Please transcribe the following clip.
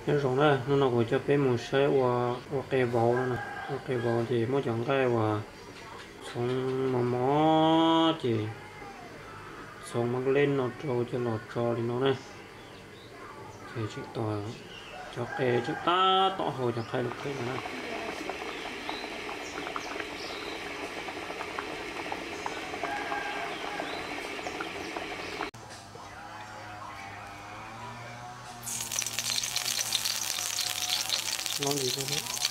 Nyob zoo na, hnub no kuv coj peb mus saib ua, ua qe vauv no. Ua qe vauv ces muab cov nqaij uas txhoov mos mos ces txhoov mab leb no rau coj los tso li no na. Ces tseem tos cov qe tseem tab tom hau cov nqaij lus qe no na. Loj li no.